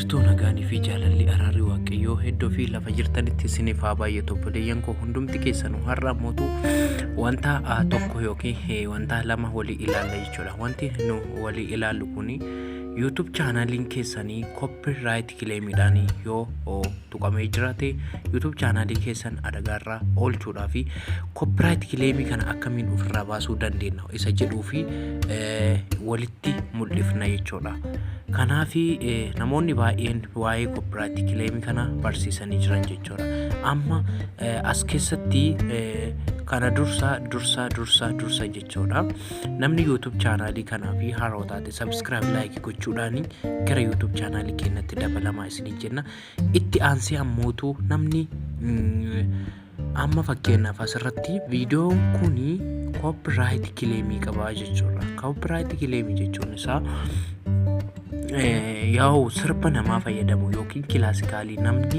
Jirtu nagaanii fi jaalalli araarri Waaqayyoo iddoo fi lafa jirtanitti isiniif haa baay'atu. Obboleeyyan koo hundumti keessanuu, har'a ammootu wanta tokko yookiin wanta lama walii ilaalla jechuudha. Wanti nu walii ilaallu kuni YouTube channeliin keessanii copyright claimiidhaan yoo tuqamee jiraate, YouTube channelii keessan adagaarraa oolchuudhaa fi copyright claimii kana akkamiin ofirraa baasuu dandeenya isa jedhuu fi walitti mul'ifna jechuudha. Kanaaf namoonni baay'een waa'ee copyright claimii kana barsiisanii jiran jechuudha. Amma as keessatti kana dursa dursa dursa dursa jechuudha. Namni YouTube channelii kanaa fi haarawaa taate, subscribe, like gochuudhaan gara YouTube channelii keenyatti dabalamaa isiniin jenna. Itti aansee ammootu namni amma fakkeenyaaf asirratti viidiyoon kuni copyright claimii qabaa jechuudha. Copyright claimii jechuun isaa yaa'u sirba namaa fayyadamu yookiin classicalii namni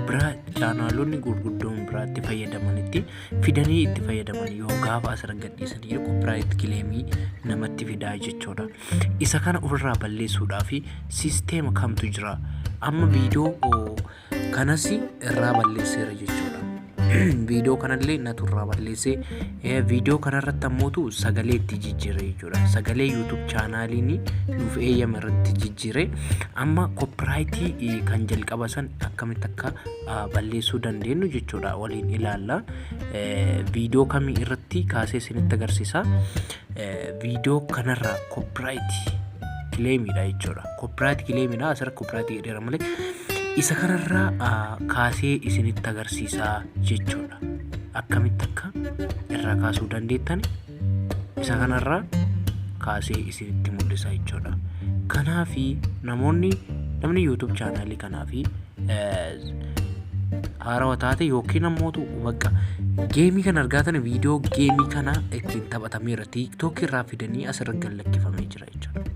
biraa, channelonni gurguddoon biraatti fayyadamanitti fidanii itti fayyadaman yoo gaafa asirra gadhiisanii, copyright claimii namatti fidaa jechuudha. Isa kana ofirraa balleessuudhaaf systema kamtu jira? Amma viidiyoo kanas irraa balleesseera jechuudha. Viidiyoo kanallee natu irraa balleessee, viidiyoo kanarratti ammootu sagalee itti jijjiire jechuudha. Sagalee YouTube channeliin nuuf eeyyame irratti jijjiire. Amma copyrightii kan jalqaba san akkamitti akka balleessuu dandeenyu jechuudha waliin ilaalla. Viidiyoo kamii irratti kaasee isinitti agarsiisa. Viidiyoo kanarraa copyright claimiidha jechuudha. Copyright claimiidha, asirra copyrightii jedheera malee, isa kanarraa kaasee isinitti agarsiisaa jechuudha. Akkamitti akka irraa kaasuu dandeettan isa kanarraa kaasee isinitti mul'isa jechuudha. Kanaafi namoonni, namni YouTube channelii kanaafi haarawaa taate yookiin ammootu bakka gameii kana argaatan, viidiyoo gameii kana ittiin taphatameera, TikTokii irraa fidanii asirra gad lakkifamee jira jechuudha.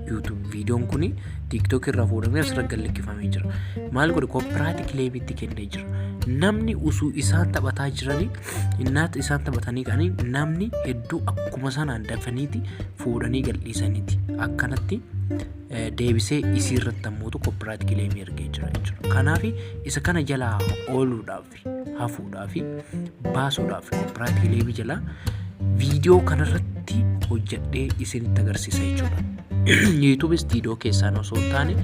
YouTube viidiyoon kun TikTokii irraa fuudhamee asirra gad lakkifamee jira. Maal godhe? Copyright claimiitti kennee jira. Namni usuu isaan taphataa jiranii, innaatti isaan taphatanii ka'anii, namni hedduu akkuma sanaan dafaniiti fuudhanii gadhiisaniiti akkanatti deebisee isii irratti ammootu copyright claimii ergee jira jechuudha. Kanaaf isa kana jalaa ooluudhaaf, hafuudhaaf, baasuudhaaf, copyright claimii jalaa viidiyoo kanarratti hojjedhee isinitti agarsiisa jechuudha. YouTube Studio keessaan osoo hin taane,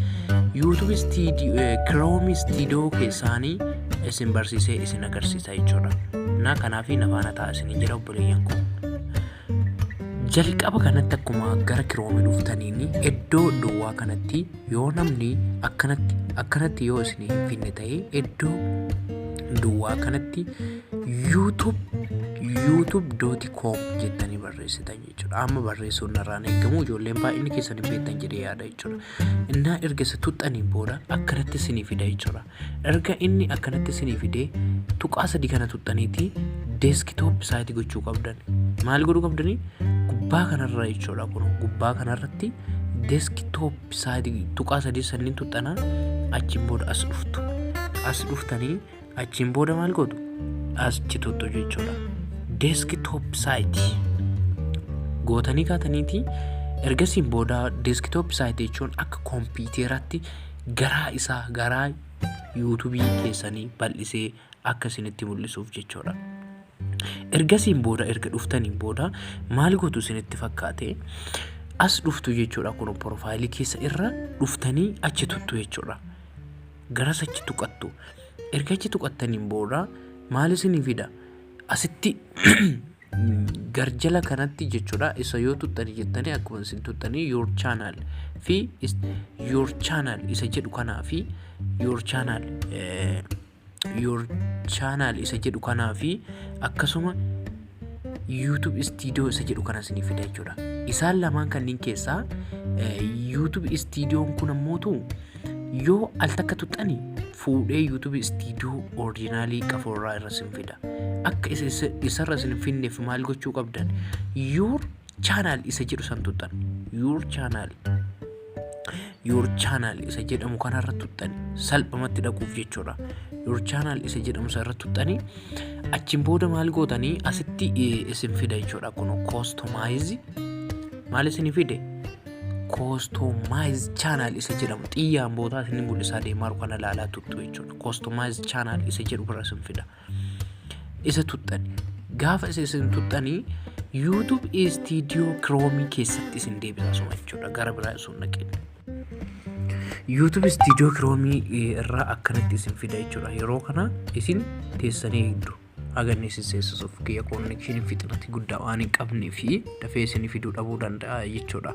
YouTube Studio, Chrome Studio keessaanii isin barsiisee isin agarsiisa jechuudha. Na kanaaf na faana ta'a isiniin jedha, obboleeyyan koo. Jalqaba kanatti akkuma gara Chromeii dhuftaniin, iddoo duwwaa kanatti yoo namni akkanatti akkanatti yoo isin hin finne ta'e, iddoo duwwaa kanatti YouTube youtube.com jettanii barreessitan jechuudha. Amma barreessuun narraan eegamu, ijoolleen baay'inni keessan hin beektan jedhee yaada jechuudha. Innaa erga isa tuxxaniin booda akkanatti isinii fida jechuudha. Erga inni akkanatti isinii fidee, tuqaa sadii kana tuxxaniiti desktop siteii gochuu qabdan. Maal godhuu qabdanii? Gubbaa kanarra jechuudha, kun gubbaa kanarratti desktop siteii tuqaa sadii sanniin tuxxanaa, achiin booda as dhuftu. As dhuftanii achiin booda maal gootu? Achi tuxxu jechuudha. Desktop siteii gootanii kaataniiti, ergasiin booda desktop siteii jechuun akka kompiiteraatti garaa isaa, garaa YouTubeii keessanii bal'isee akka isinitti mul'isuuf jechuudha. Ergasiin booda, erga dhuftaniin booda maal gootu isinitti fakkaate? As dhuftu jechuudha. Kun profileii keessa irra dhuftanii achi tuttu jechuudha. Garas achi tuqattu. Erga achi tuqattaniin booda maal isinii fida? Asitti garjala kanatti jechuudha. Isa yoo tuttanii jettanii, akkuma isin tuttanii, your channel fi your channel isa jedhu kanaa fi your channel isa jedhu kanaa fi akkasuma YouTube Studio isa jedhu kana isinii fida jechuudha. Isaan lamaan kanneen keessaa YouTube Studioon kun ammootu yoo al takka tuxxani, fuudhee YouTube Studio originalii qafoorraa irra isin fida. Akka isarra isin finneef maal gochuu qabdan? Your channel isa jedhu san tuxxan. Your channel isa jedhamu kanarra tuxxani salphumatti dhaquuf jechuudha. Your channel isa jedhamu sanarra tuxxanii, achiin booda maal gootanii? Asitti isin fida jechuudha. Kun customize maal isin fide? Customize channel isa jedhamu xiyyaan bootaa isin mul'isaa deemaa jiru kana ilaalaa tuttu jechuudha. Customize channel isa jedhu bira isin fida. Isa tuxxani. Gaafa isa isin tuxxanii YouTube Studio Chrome keessatti isin deebisa suma jechuudha. Gara biraa isin naqin. YouTube Studio Chrome irraa akkanatti isin fida jechuudha. Yeroo kana isin teessanii eegdu. Haganni isin seensisuuf kiyya connection fixinati guddaa waan hin qabnee fi dafee isin fiduu dhabuu danda'a jechuudha.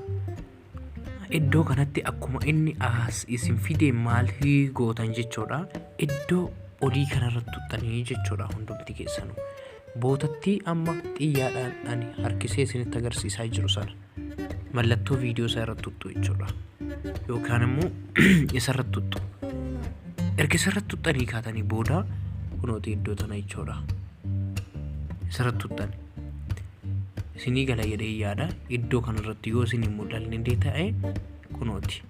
Iddoo kanatti akkuma inni as isin fide maal gootan jechuudha. Iddoo olii kanarratti tuxxanii jechuudha hundumti keessanuu. Bootatti amma xiyyaadhaan ani harkisee isinitti agarsiisaa jiru sana mallattoo viidiyoo isaa irratti tuttu jechuudha. Yookaan immoo isarratti tuttu. Erga isarratti tuxxanii kaatanii booda kunooti iddoo tana jechuudha. Isarratti tuxxani. Isinii gala jedhee yaada. Iddoo kanarratti yoo isin hin mul'anne illee ta'e kunooti.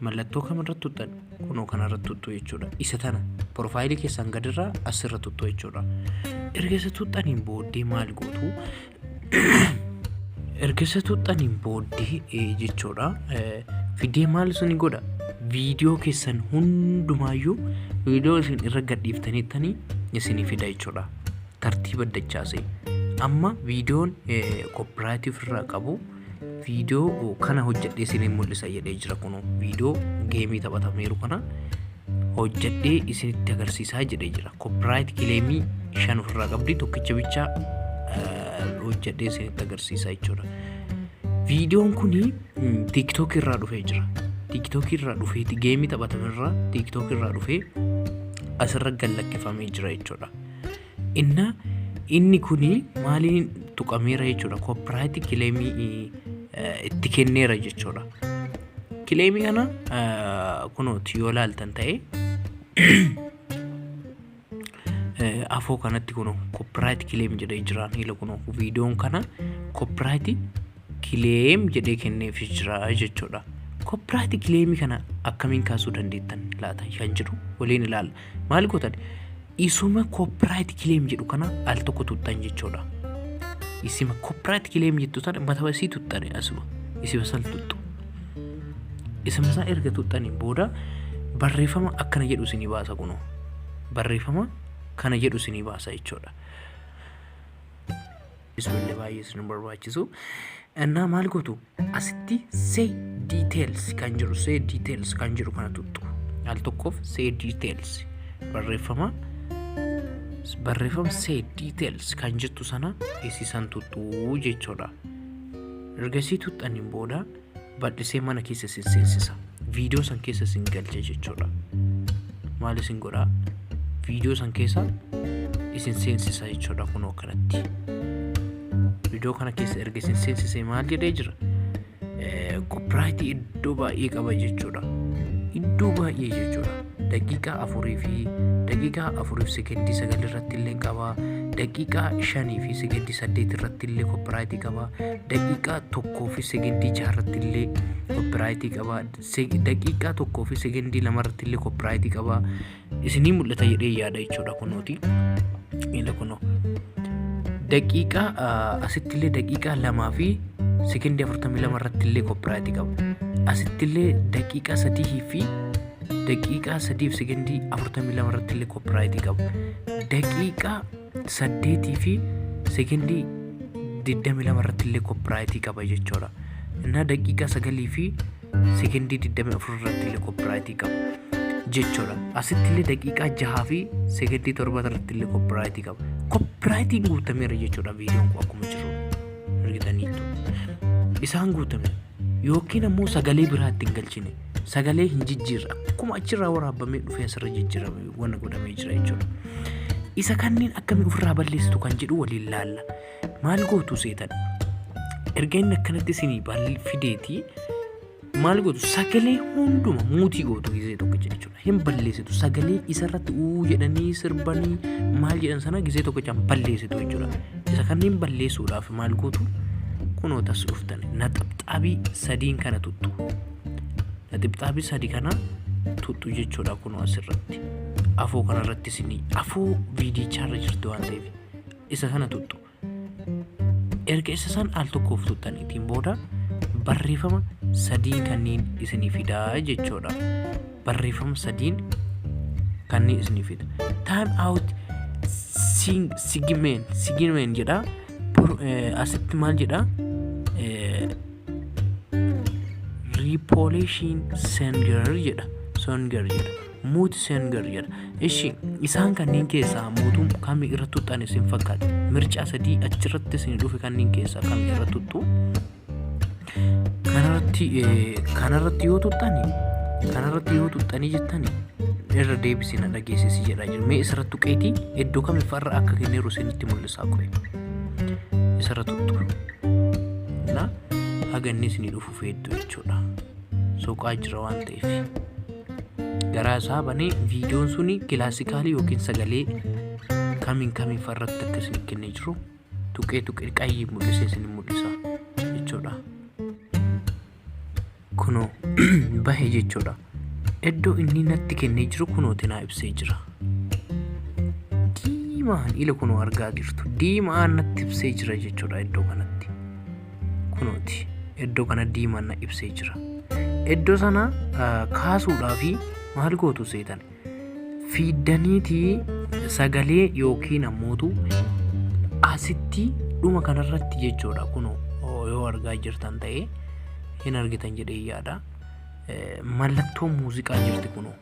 Mallattoo kamirratti tuxxan? Kunoo kanarratti tuttu jechuudha. Isa tana profile keessan gadirraa asirra tuttu jechuudha. Erga isa tuxxaniin booddee maal gootu? Erga isa tuxxaniin booddee jechuudha. Fidee maal isin godha? Viidiyoo keessan hundumaayyuu viidiyoo isin irra gadhiiftaniittanii isinii fida jechuudha. Tartiiba dachaasee. Amma viidiyoon copyright ofirraa qabu viidiyoo kana hojjedhee isiniin mul'isa jedhee jira. Kunoo viidiyoo game taphatameeru kana hojjedhee isinitti agarsiisaa jedhee jira. Copyright claim 5 ofirraa qabdi, tokkicha bichaa hojjedhee isinitti agarsiisaa jechuudha. Viidiyoon kuni TikTok irraa dhufee jira. TikTok irraa dhufee game taphatamerraa TikTok irraa dhufee asirra gallakkifamee jira jechuudha. Inna inni kuni maaliin tuqameera jechuudha? Copyright claim itti kenneera jechuudha. Claim kana kunooti yoo laaltan ta'e afoo kanatti kunoo copyright claim jedhee jira. Niila kunoo viidiyoon kana copyright claim jedhee kenneef jira jechuudha. Copyright claim kana akkamiin kaasuu dandeettan laata kan jedhu waliin ilaalla. Maal gootan? Isuma copyright claim jedhu kana al tokko tuttan jechuudha. Isuma copyright claim jettu sana mata isii tuttani, asuma isuma san tuttu. Isuma san erga tuttaniin booda barreeffama akkana jedhu isinii baasa kunoo. Barreeffama kana jedhu isinii baasa jechuudha. Isullee baay'ee isin barbaachisu. Innaa maal gootu? Asitti see details kan jedhu, see details kan jedhu kana tuttu. Al tokkoof see details barreeffama see details kan jettu sana isiisan tuttu jechuudha. Ergasii tuttaniin booda bal'isee mana keessa isin seensisa. Viidiyoo san keessa isin galcha jechuudha. Maal isin godhaa? Viidiyoo san keessa isin seensisa jechuudha kunoo akkanatti. Viidiyoo kana keessa erga isin seensisee maal jedhee jira? Copyright iddoo baay'ee qaba jechuudha. Iddoo baay'ee jechuudha. Daqiiqaa 4 fi daqiiqaa 4 fi sekendii 9 irratti illee qaba. Daqiiqaa 5 fi sekendii 8 irratti illee copyright qaba. Daqiiqaa 1 fi sekendii 6 irratti illee copyright qaba. Daqiiqaa 1 fi sekendii 2 irratti illee copyright qaba. Isinii mul'ata jedhee yaada jechuudha kunooti. Ila kunoo. Daqiiqaa asitti illee daqiiqaa 2 fi sekendii 42 irratti illee copyright qaba. Asitti illee daqiiqaa 3 fi daqiiqaa 3 fi sekendii 42 irratti illee copyright qaba. Daqiiqaa 8 fi sekendii 22 irratti illee copyright qaba jechuudha. Innaa daqiiqaa 9 fi sekendii 24 irratti illee copyright qaba jechuudha. Asitti illee daqiiqaa 6 fi sekendii 7 irratti illee copyright qaba. Copyrightiin guutameera jechuudha viidiyoon kun akkuma jiru argitaniittu. Isaan guutame yookiin ammoo sagalee biraa ittiin galchine, sagalee hin jijjiirre, akkuma achirraa waraabamee dhufee asirra jijjiirame wanna godhamee jira jechuudha. Isa kanneen akkamii ofirraa balleessitu kan jedhu waliin laalla. Maal gootu seetan? Erga inni akkanatti isinii fideetii maal gootu? Sagalee hunduma mute gootu gisee tokkicha jechuudha. Hin balleessitu, sagalee isarratti uu jedhanii sirbanii maal jedhan sana gisee tokkichaan balleessitu jechuudha. Isa kanneen balleessuudhaaf maal gootu? Kunoo tas dhuftan naxabxaabii sadiin kana tuttu. Naxabxaabii sadi kana tuttu jechuudha kunoo asirratti. Afoo kanarratti isinii afoo viidichaarra jirti waan ta'eef isa kana tuttu. Erga isa san al tokkoof tuttaniitiin booda Barreeffama sadiin kanneen isinii fidaa jechuudha. Barreeffama sadiin kanneen isinii fida. Time out sigmeen sigmeen jedha. Asitti maal jedha? Repolation Singer jedha. Singer jedha. Mute Singer jedha. Ishi isaan kanneen keessaa mootum kamii irra tuxxan isin fakkaata? Mircaa sadii achirratti isin dhufe kanneen keessaa kamii irra tuxxu? Kanarratti yoo tuxxani, kanarratti yoo tuxxanii jettani, irra deebisina dhageessisi jedhaa jiru. Mee isarra tuqeetii iddoo kamiffaarra akka kenneeru isinitti mul'isaa qo'e. Isarra tuxxu. Na haga inni isinii dhufu feettu jechuudha. Soqaa jira waan ta'eef. Garaa isaa banee viidiyoon suni classical yookiin sagalee kamiin kamiin farratti akka isin kennee jiru tuqee tuqee qayyii mul'isee isin mul'isa jechuudha. Kunoo bahe jechuudha. Iddoo inni natti kennee jiru kunooti naa ibsee jira. Diimaan ila kunoo argaa jirtu. Diimaan natti ibsee jira jechuudha iddoo kanatti. Kunooti iddoo kana diimaan na ibsee jira. Iddoo sana kaasuudhaafi maal gootu seetan? Fiiddaniitii sagalee yookiin ammootu asitti dhuma kanarratti jechuudha, kunoo yoo argaa jirtan ta'e hin argitan jedhee yaada. Mallattoo muuziqaa jirti, kunoo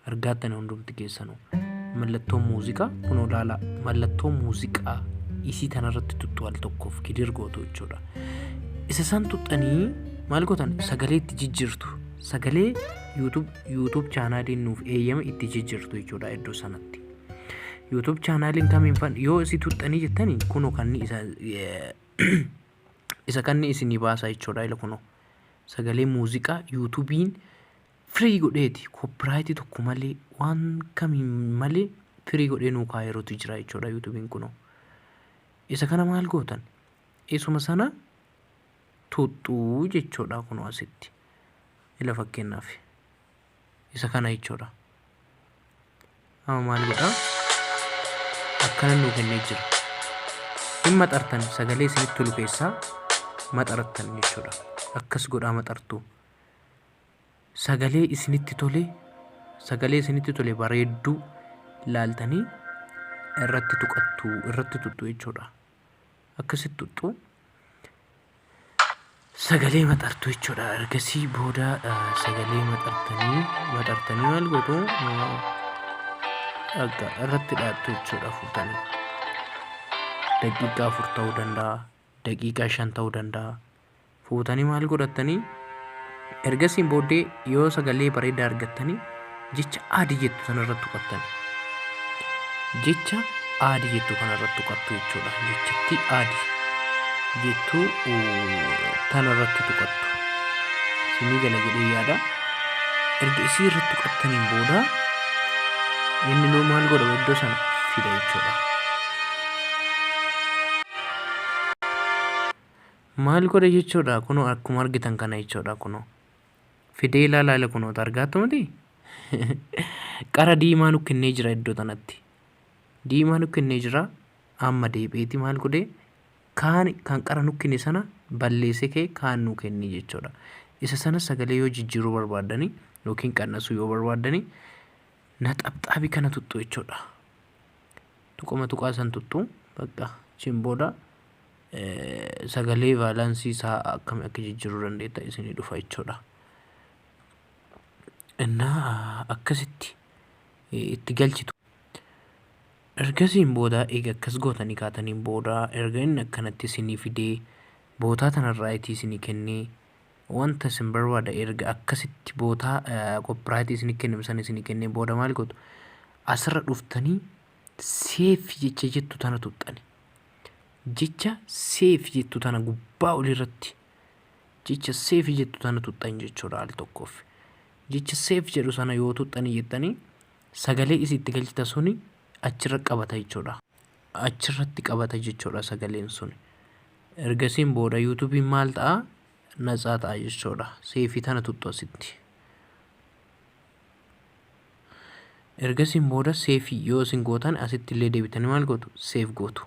argaattan hundumti keessanuu. Mallattoo muuziqaa kunoo laala, mallattoo muuziqaa isii tanarratti tuttu al tokkoof click gootu jechuudha. Isa san tuxxanii maal gootan? Sagalee itti jijjiirtu. Sagalee YouTube channeliin nuuf eeyyame itti jijjiirtu jechuudha iddoo sanatti. YouTube channeliin kamiin fan yoo isii tuxxanii jettanii, kunoo kanni isa kanni isinii baasa jechuudha. Ila kunoo sagalee muuziqaa YouTubeiin free godheeti, copyright tokko malee, waan kamiin malee free godhee nuu kaa'eerutu jira jechuudha YouTubeiin kunoo. Isa kana maal gootan? Isuma sana tuxxuu jechuudha kunoo asitti. Ila fakkeenyaaf isa kana jechuudha. Amma maal godhaa? Akkana nuu kennee jira. Hin maxartan, sagalee isinitti tolu keessaa maxartan jechuudha. Akkas godhaa maxartu. Sagalee isinitti tole, sagalee isinitti tole bareedduu laaltanii irratti tuqattu, irratti tuxxu jechuudha. Akkasitti tuxxu. Sagalee maxartu jechuudha. Ergasii booda sagalee maxartanii maxartanii maal gootu? Akka irratti dhaattu jechuudha fuutanii. Daqiiqaa 4 ta'uu danda'a, daqiiqaa 5 ta'uu danda'a. Fuutanii maal godhattanii? Ergasiin booddee yoo sagalee bareedaa argattanii, jecha add jettu sanarratti tuqattani. Jecha add jettu kanarratti tuqattu jechuudha. Jechatti add jettu tanarratti tuqattu. Isinii gala jedhee yaada. Erga isii irratti tuqattaniin booda inni nuu maal godha? Iddoo sana fida jechuudha. Maal godha jechuudha? Kunoo akkuma argitan kana jechuudha, kunoo. Fidee ilaalaa, ila kunoo argaattu miti? Qara diimaa nu kennee jira iddoo tanatti. Diimaa nu kennee jira. Amma deebi'eeti maal godhee? Kaan kan qara nu kenne sana balleessee ka'e kaan nu kenne jechuudha. Isa sana sagalee yoo jijjiiruu barbaaddanii yookiin qannasuu yoo barbaaddanii, naxabxaabii kana tuxxu jechuudha. Tuquma tuqaa san tuxxu, bakka achiin booda sagalee balance isaa akkami akka jijjiiruu dandeetta isinii dhufa jechuudha. Innaa akkasitti itti galchitu. Ergasiin booda eega akkas gootanii kaataniin booda, erga inni akkanatti isinii fidee bootaa tanarraa itti isinii kennee, wanta isin barbaada erga akkasitti bootaa copyright isinii kenname sana isinii kennee booda maal gootu? Asirra dhuftanii save jecha jettu tana tuxxani. Jecha save jettu tana gubbaa olirratti jecha save jettu tana tuxxan jechuudha al tokkoof. Jecha save jedhu sana yoo tuxxanii jettanii, sagalee isitti galchita suni achirra qabata jechuudha. Achirratti qabata jechuudha sagaleen suni. Ergasiin booda YouTubeiin maal ta'a? Natsaa ta'a jechuudha. Save tana tuxxu asitti. Ergasiin booda save yoo isin gootan, asitti illee deebitanii maal gootu? Save gootu.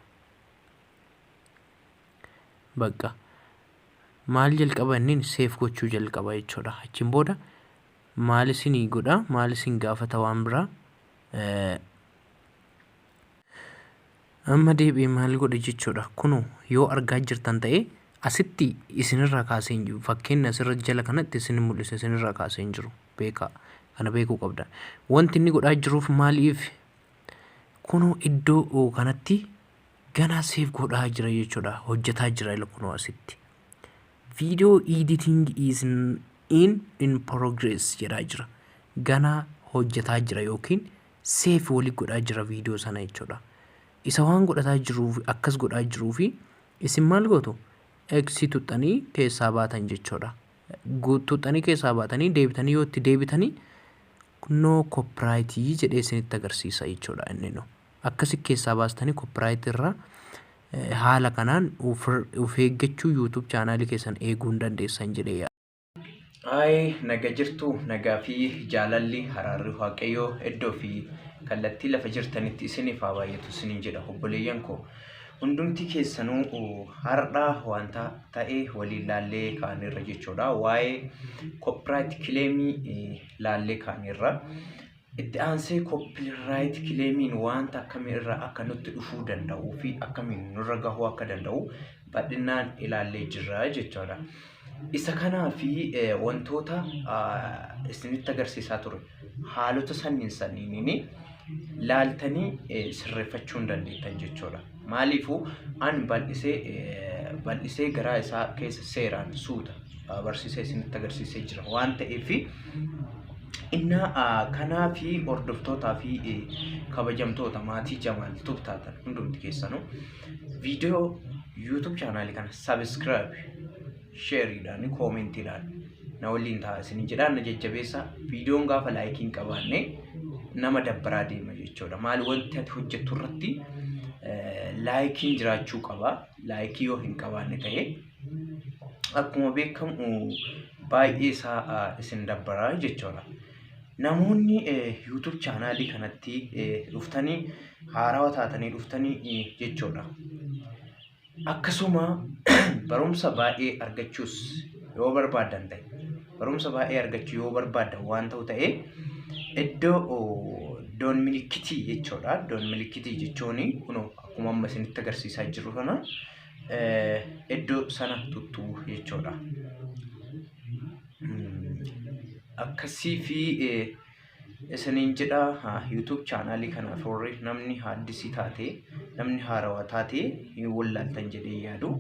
Bakka. Maal jalqaba? Inni save gochuu jalqaba jechuudha. Achiin booda maal isinii godha? Maal isin gaafata waan biraa? Amma deebi'ee maal godhe jechuudha. Kunoo yoo argaa jirtan ta'e, asitti isinirraa kaasee hin jiru. Fakkeenya asirra jala kanatti isin mul'isa, isinirraa kaasee hin jiru. Beekaa. Kana beekuu qabda. Wanti inni godhaa jiruuf maaliif? Kunoo iddoo kanatti ganaa save godhaa jira jechuudha. Hojjetaa jira kunoo asitti. "Video editing is in progress" jedhaa jira. Ganaa hojjetaa jira yookiin save walii godhaa jira viidiyoo sana jechuudha. Isa waan godhataa jiruuf, akkas godhaa jiruu fi isin maal gootu? X tuxxanii keessaa baatan jechuudha. Tuxxanii keessaa baatanii deebitanii yoo itti deebitanii, no copyright jedhee isinitti agarsiisa jechuudha inni nu. Akkasi keessaa baastanii copyright irraa haala kanaan of eeggachuu, YouTube chaanaalii keessan eeguu hin dandeessan jedhee yaada. Ayi, naga jirtu? Nagaa fi jaalalli, haraarri Waaqayyoo iddoo fi kallattii lafa jirtanitti isiniif haa baay'atu isiniin jedha, obboleeyyan koo. Hundumti keessanuu har'a wanta ta'e waliin laallee kaanirra jechuudha. Waa'ee copyright claimii laallee kaanirra. Itti aansee copyright claimiin wanta akkamii irraa akka nutti dhufuu danda'uu fi akkamiin nurra gahuu akka danda'u bal'inaan ilaallee jirra jechuudha. Isa kanaa fi wantoota isinitti agarsiisaa ture haalota sanniin sanniiniin laaltanii sirreeffachuu hin dandeettan jechuudha. Maaliifuu an bal'isee bal'isee garaa isaa keessa seeraan suuta barsiisee isinitti agarsiisee jira waan ta'eef, innaa kanaa fi hordoftootaa fi kabajamtoota maatii Jamaal Tube taatan hundumti keessanuu viidiyoo YouTube chaanaalii kana subscribe, shareiidhaan, commentiidhaan na waliin ta'a isin jedhaan, na jajjabeessa. Viidiyoon gaafa likeii hin qabaanne nama dabbaraa deema jechuudha. Maali, wanti ati hojjettu irratti likeiin jiraachuu qaba. Likeii yoo hin qabaanne ta'e, akkuma beekamu baay'ee isaa isin dabbaraa jechuudha. Namoonni YouTube chaanaalii kanatti dhuftanii, haarawaa taatanii dhuftanii jechuudha. Akkasuma barumsa baay'ee argachuus yoo barbaaddan ta'e, barumsa baay'ee argachuu yoo barbaaddan waan ta'u ta'e, iddoo doon milikitii jechuudha. Doon milikitii jechuun kunoo akkuma amma isinitti agarsiisaa jiru kana iddoo sana tuttuu jechuudha. Akkasii fi isiniin jedha. YouTube chaanaalii kanaaf warri namni haaddisii taate, namni haarawaa taate, hin wallaaltan jedhee yaadu.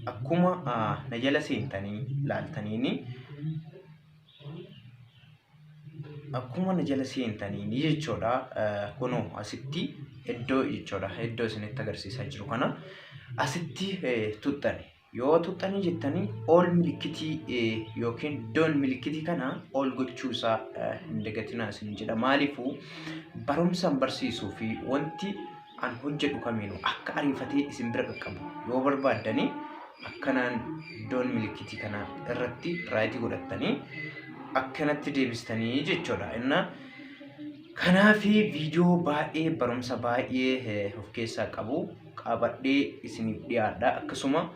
Akkuma na jala seentanii laaltaniini, akkuma na jala seentaniini jechuudha. Kunoo asitti iddoo jechuudha. Iddoo isinitti agarsiisaa jiru kana asitti tuxxani. Yoo tuxxanii jettanii, ol milikitii yookiin doon milikitii kana ol gochuu isaa hin dagatinaa isin jedha. Maaliifuu barumsaan barsiisuu fi wanti an hojjedhu kamiinuu akka ariifatee isin bira qaqqabu yoo barbaaddanii, akkanaan doon milikitii kana irratti rightii godhattanii akkanatti deebistanii jechuudha. Inna kanaafi viidiyoo baay'ee barumsa baay'ee of keessaa qabu qabadhee isiniif dhiyaadha. Akkasuma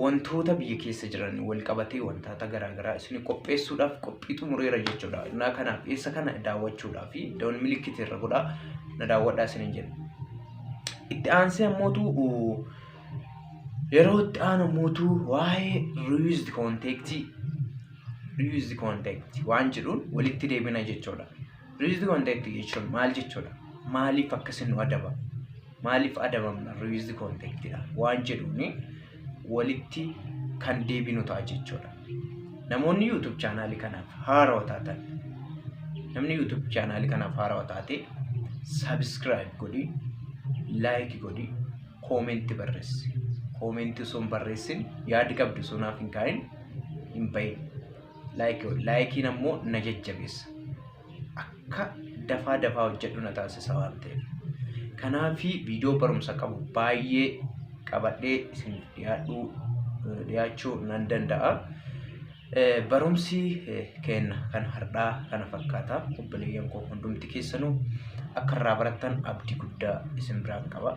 wantoota biyya keessa jiran wal qabatee wantoota garaagaraa isin qopheessuudhaaf qophii xumureera jechuudha. Innaa kanaaf eessa kana daawwachuudhaaf doon milikitii irra godhaa na daawwadhaa isiniin jedha. Itti aansee ammootu, yeroo itti aanu ammootu, waa'ee reused content, reused content waan jedhuun walitti deebina jechuudha. Reused content jechuun maal jechuudha? Maaliif akkasin nu adaba? Maaliif adabamna reused contentidha waan jedhuuni walitti kan deebinu ta'a jechuudha. Namoonni YouTube chaanaalii kanaaf haarawaa taatan, namni YouTube chaanaalii kanaaf haarawaa taate, subscribe godhi, like godhi, commentii barreessi. Commentii osoo hin barreessin, yaadi qabdu osoo naaf hin kaa'in hin bahin. Like godhi. Likeiin ammoo na jajjabeessa. Akka dafaa dafaa hojjedhu na taasisa waan ta'eef. Kanaafi viidiyoo barumsa qabu baay'ee qabadhee isiniif dhiyaachuu nan danda'a. Barumsi kenna kan har'aa kana fakkaata. Obboleeyyan koo hundumti keessanuu akka irraa barattan abdii guddaa isin biraan qaba.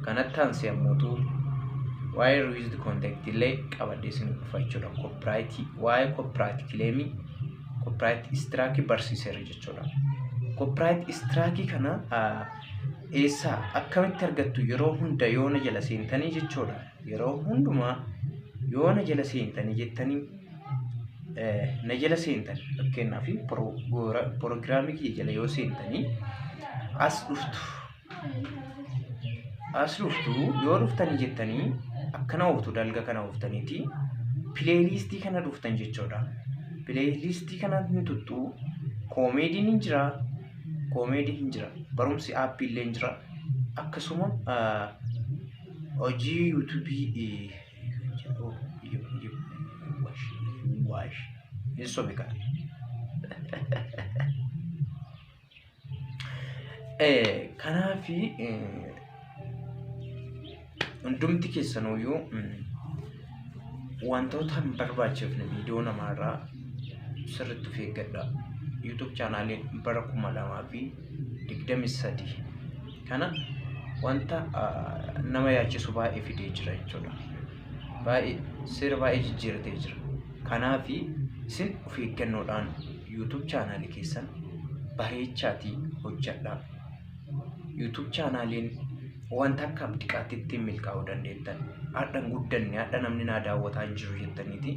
Kanatti aansee ammoo waa'ee reused content illee qabadhee isin dhufa jechuudha. Copyright, waa'ee copyright claim, copyright strike barsiiseera jechuudha. Copyright strike kana eessaa akkamitti argattu? Yeroo hunda yoona jala seentanii jechuudha. Yeroo hundumaa yoona jala seentanii jettanii, na jala seentan, fakkeenyaaf piroogiraamii kiyya jala yoo seentanii as dhuftu. As dhuftu, yoo dhuftanii jettanii akkana ooftu, dalga kana ooftaniiti playlistii kana dhuftan jechuudha. Playlistii kana hin tuttu, comedyn hin jira, comedy hin jira, barumsi aappii illee hin jira. Akkasuma hojii YouTubeii waash hin sobe kana. Kanaafi hundumti keessanuyyuu wantoota hin barbaachifne viidiyoo namaarraa sirriitti of eeggadha. YouTube channeliin bara 2023 kana wanta nama yaachisu baay'ee fidee jira jechuudha. Baay'ee seera baay'ee jijjiiratee jira. Kanaafi isin of eeggannoodhaan YouTube channelii keessan bareechaatii hojjedhaa. YouTube channeliin wanta akka abdiqaatti ittiin milkaa'uu dandeettan. Hadha hin guddanne, hadha namni naa daawwataa hin jiru jettaniiti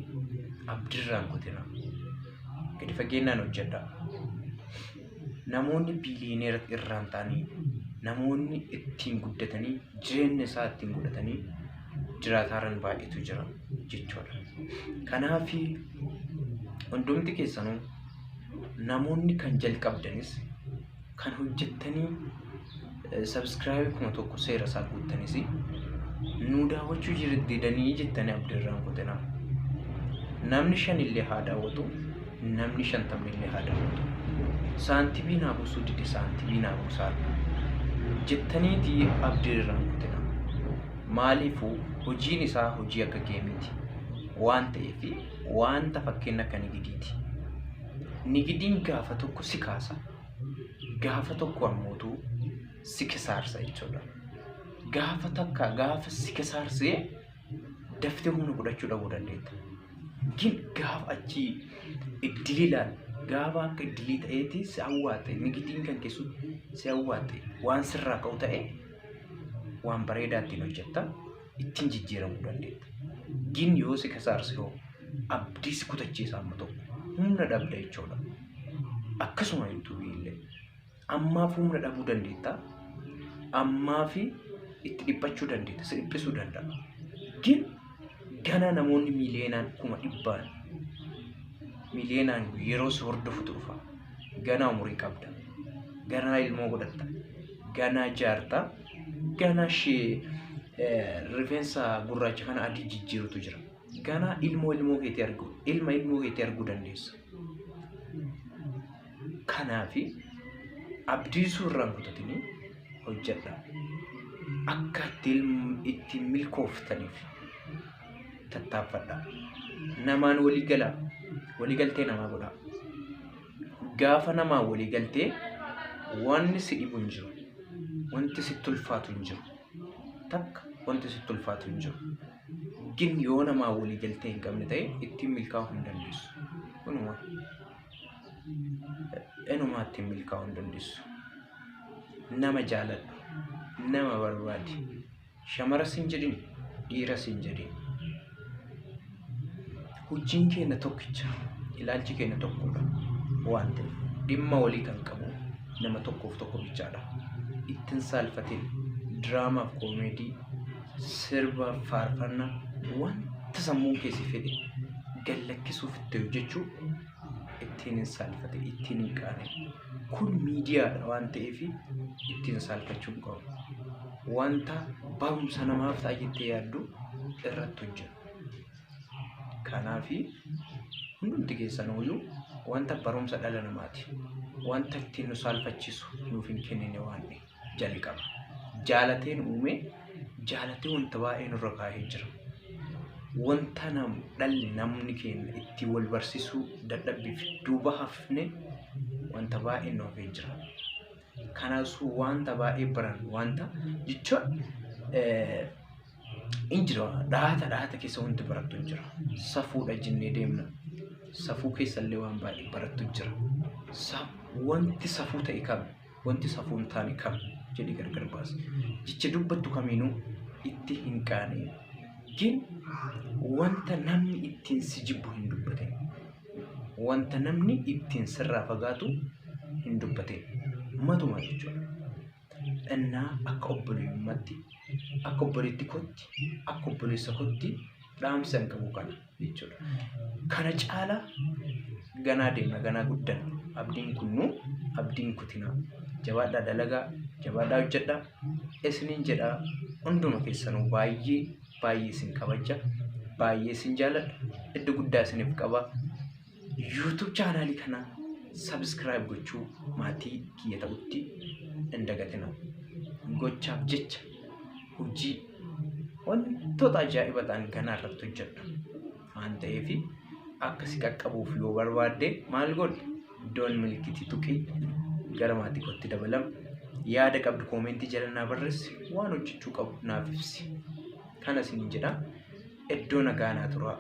abdirraan kutina. Gadi fageenyaan hojjedhaa. Namoonni billionaire irraan ta'anii, namoonni ittiin guddatanii, jireenya isaa ittiin godhatanii jiraataaran baay'eetu jira jechuudha. Kanaafi hundumti keessanuu, namoonni kan jalqabdanis, kan hojjettanii subscribe 1000 seera isaa guuttanis, nu daawwachuu didanii jettanii abdiirraan kutinaa. Namni shanillee haa daawwatu, namni 50illee haa daawwatu. Saantibii naa buusuu dide, saantibii naa buusaa jettaniitii abdiirraan kutinaa. Maaliifuu hojiin isaa hojii akka gameiiti waan ta'eef, wanta fakkeenya akka nigidiiti. Nigidiin gaafa tokko si kaasa, gaafa tokko ammootu si kisaarsa jechuudha. Gaafa takka gaafa si kisaarsee daftee humna godhachuu dhabuu dandeetta. Gin gaafa achii iddilii ilaal, gaafa akka iddilii ta'eeti si hawwaate, nigidiin kan keessu si hawwaate, waan sirraa ka'u ta'e waan bareedaa ittiin hojjetta, ittiin jijjiiramuu dandeetta. Gin yoo si kisaarse hoo abdii si kutachiisa, amma tokko humna dhabda jechuudha. Akkasuma YouTubeii illee ammaaf humna dhabuu dandeetta. Ammaaf itti dhiphachuu dandeetta. Si dhiphisuu danda'a. Gin gana namoonni miiliyoonaan, kuma dhibbaan, miiliyoonaan yeroo si hordofutu dhufa. Ganaa umurii qabda. Ganaa ilmoo godhatta. Ganaa jaarta. Ganaa shee rifeensa gurraacha kana adii jijjiirutu jira. Ganaa ilmoo ilmoo keetii argu, ilma ilmoo keetii arguu dandeessa. Kanaafi abdii suurraan kutatanii hojjedha. Akka ittiin milkooftaniif tattaaffadha. Namaan walii galaa. Walii galtee namaa godhaa. Gaafa namaan walii galtee wanni si dhibu hin jiru. Wanti sitti ulfaatu hin jiru. Takka wanti sitti ulfaatu hin jiru. Gin yoo namaan walii galtee hin qabne ta'e ittiin milkaa'uu hin dandeessu. Kunuma enumaa ittiin milkaa'uu hin dandeessu. Nama jaaladhu. Nama barbaadi. Shamara sin jedhin, dhiira sin jedhin. Hojiin keenya tokkicha, ilaalchi keenya tokkodha waan ta'eef dhimma walii kan qabu nama tokkoof tokko bichaadha. Ittiin saalfatin, diraamaaf comedy, sirbaaf faarfannaa, wanta sammuun keessi fedhe gallakkisuuf itti hojjechuu ittiin hin saalfate, ittiin hin qaane. Kun miidiyaadha waan ta'eef ittiin saalfachuu hin qabu. Wanta barumsa namaaf ta'a jettee yaaddu irratti hojjedhu. Kanaafi hundumti keessan iyyuu wanta barumsa dhala namaati. Wanta ittiin nu saalfachiisu nuuf hin kennine waan jalqaba. Jaalateen uume, jaalatee wanta baay'ee nurra kaa'ee jira. Wanta nam dhalli namni keenya ittiin wal barsiisuu dadhabbiif duuba hafne wanta baay'ee nu hafee jira. Kanaafuu wanta baay'ee baran wanta jechuun In jira, dhaata dhaata keessa wanti barattu hin jira. Safuudha jennee deemna. Safuu keessallee waan baay'ee barattu jira. Wanti safuu ta'e kam, wanti safuu hin taane kam jedhii gargar baasi. Jecha dubbattu kamiinuu itti hin qaanee. Gin wanta namni ittiin si jibbu hin dubbatin. Wanta namni ittiin sirraa fagaatu hin dubbatin. Matuma jechuudha. Innaa akka obboleeyummaatti, akka obboleetti kootti, akka obboleessa kootti dhaamsa hin qabu kana jechuudha. Kana caalaa ganaa deemna, ganaa guddana. Abdiin kunnuu, abdiin kutinaa. Jabaadhaa dalagaa, jabaadhaa hojjedhaa. Isiniin jedhaa, hunduma keessanuu baay'ee baay'ee isin kabaja, baay'ee isin jaaladha, iddoo guddaa isiniif qaba. YouTube chaanaalii kana subscribe gochuu, maatii kiyya ta'utti hin dagatina. Gochaaf jecha hojii wantoota ajaa'iba ta'an kanaa irratti hojjedha. Waan ta'eef akka si qaqqabuuf yoo barbaadde maal godhi? Iddoon milikitii tuqii gara maatii kootti dabalam. Yaada qabdu koomentii jala naa barreessi, waan hojjechuu qabu naaf ibsi. Kana isiniin jedha. Iddoo nagaa naa turaa.